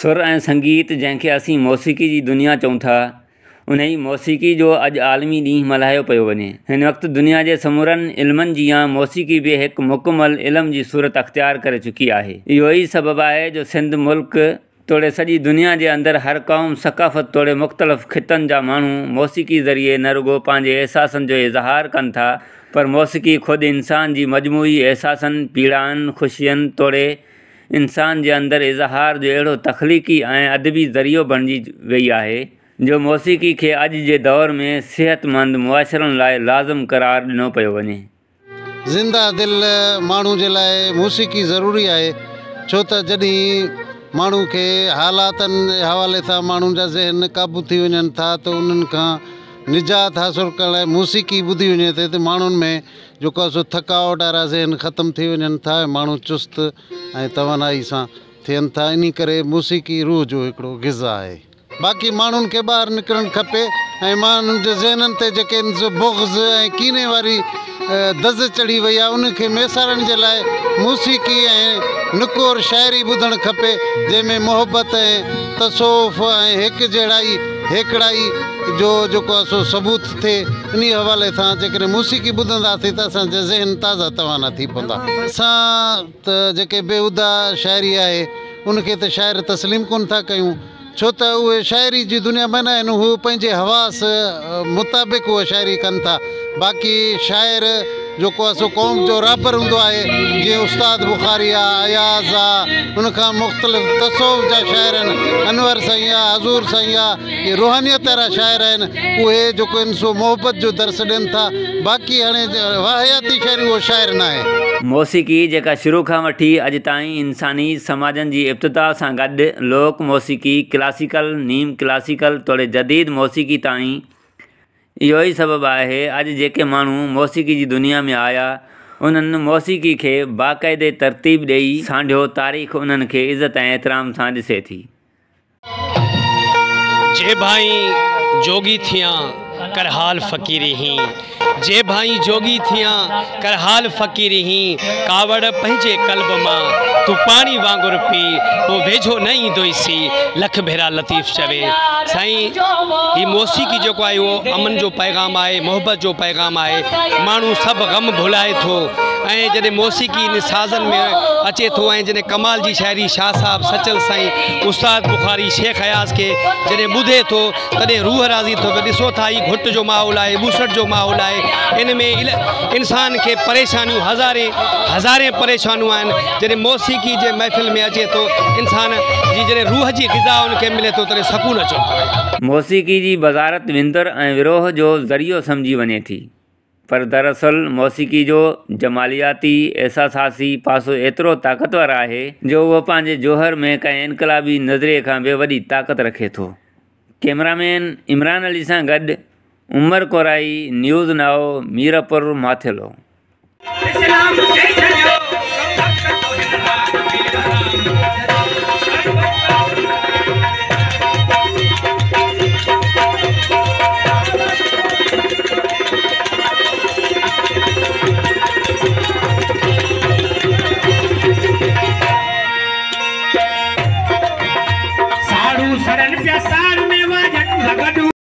سر ۽ سنگيت جنهن کي اسين موسيقي جي دنيا چئون ٿا، انهي موسيقي جو اڄ عالمي ڏينهن ملهايو پيو وڃي. هن وقت دنيا جي سمورن علمن جيان موسيقي به هڪ مڪمل علم جي صورت اختيار ڪري چڪي آهي. اهو ئي سبب آهي جو سنڌ ملڪ توڙي سڄي دنيا جي اندر هر قوم، ثقافت توڙي مختلف خطن جا ماڻهو موسيقي ذريعي نه رڳو پنهنجي احساسن جو اظهار ڪن ٿا پر موسيقي خود انسان جي مجموعي احساسن، پيڙائن، خوشين توڙي انسان جي اندر اظهار جو اهڙو تخليقي ۽ ادبي ذريعو بڻجي ويئي آهي، جو موسيقي کي اڄ جي دور ۾ صحتمند معاشرن لاء لازم قرار ڏنو پيو وڃي. زنده دل ماڻهو جي لاء موسيقي ضروري آهي، ڇو ته جڏهن ماڻهو کي حالاتن جي حوالي سان ماڻهن جا ذهن قابو ٿي وڃن ٿا ته انهن کان نجات حاصل ڪرڻ لاء موسيقي ٻڌي وڃي ٿي ته ماڻهن ۾ جيڪو آهي سو ٿڪاوٽ وارا ذهن ختم ٿي وڃن ٿا ۽ ماڻهو چست ۽ توانائي سان ٿين ٿا انهي ڪري موسيقي روح جو هڪڙو غذا آهي. باقي ماڻهن کي ٻاهر نڪرڻ کپي ۽ ماڻهن جي ذهنن تي جيڪي بغض ۽ ڪيني واري دز چڙهي وئي آهي ان کي ميسارڻ جي لاء موسيقي ۽ نڪور شاعري ٻڌڻ کپي جنهن ۾ محبت ۽ تصوف ۽ هڪجهڙائي هيڪڙائي جو جيڪو آهي سو ثبوت ٿئي انهي حوالي سان جيڪڏهن موسيقي ٻڌنداسين ته اسان جا ذهن تازا توانا ٿي پوندا. اسان ته جيڪي بيهوده شاعري آهي ان کي ته شاعر تسليم ڪونه ٿا ڪيون ڇو ته اهي شاعري جي دنيا ۾ نه آهن هو پنهنجي حواس مطابق اها شاعري ڪن ٿا باقي شاعر جيڪو آهي سو قوم جو رهبر هوندو آهي جيئن استاد بخاري آ اياز آ ان کان مختلف تصوف جا شاعر آهن انور سائين آ حضور سائين آ اهي روحانيت وارا شاعر آهن اهي جيڪو آهن سو محبت جو درس ڏين ٿا باقي هاڻي واهياتي شاعري اهو شاعر ناهي. موسيقي جيڪا شروع کان وٺي اڄ تائين انساني سماجن جي ابتدا سان گڏ لوڪ موسيقي، ڪلاسيڪل، نيم ڪلاسيڪل توڙي جديد موسيقي تائين اهو ئي سبب آهي اڄ جيڪي ماڻهو موسيقي جي دنيا ۾ آيا انهن موسيقي کي باقاعدي ترتيب ڏئي سانڍيو تاريخ انهن کي عزت ۽ احترام سان ڏسي ٿي. جي ڀائين جوڳي ٿيان ڪر حال فقيري هين جي ڀائين جوڳي ٿيان ڪر حال فقيري هين ڪاوڙ پنهنجي قلب مان تون پاڻي وانگر پي پو ويجهو نه ايندوئي سي لک ڀيرا لطيف چوي سائين هي موسيقي جيڪو آهي اهو امن جو پيغام آهي محبت جو پيغام آهي ماڻهو سڀ غم ڀلائي ٿو ۽ جڏهن موسيقي ان سازن ۾ اچي ٿو ۽ جڏهن ڪمال جي شاعري شاهه صاحب سچل سائين استاد بخاري شيخ اياز کي جڏهن ٻڌي ٿو تڏهن روح راضي ٿو ته ڏسو ٿا هي گهٽ جو ماحول آهي ٻوسٽ جو ماحول آهي ان ۾ انسان کي پريشانيون هزارين هزارين پريشانيون آهن جڏهن موسيقي جي محفل ۾ اچي ٿو انسان جي جڏهن روح جي غذا ان کي ملي ٿو تڏهن سڪون اچيو ٿو وڃي. موسيقي جي وزارت وندر ۽ وروهه جو ذريعو سمجهي وڃي ٿي. پر دراصل موسيقي جو جمالياتي احساساتي پاسو ايترو طاقتور آهي جو اهو پنهنجي جوهر ۾ ڪنهن انقلابي نظريي کان به وڏي طاقت رکي ٿو. ڪئميرا مين عمران علي سان گڏ عمر ڪورائي، نيوز نائو، ميرپور ماٿيلو. اسلام چئي ڇڏيو ڪمبخت تو هن راڳ ۾ حرام ساڙو سڙن پيا ساڙ ۾ واڄن لڳ.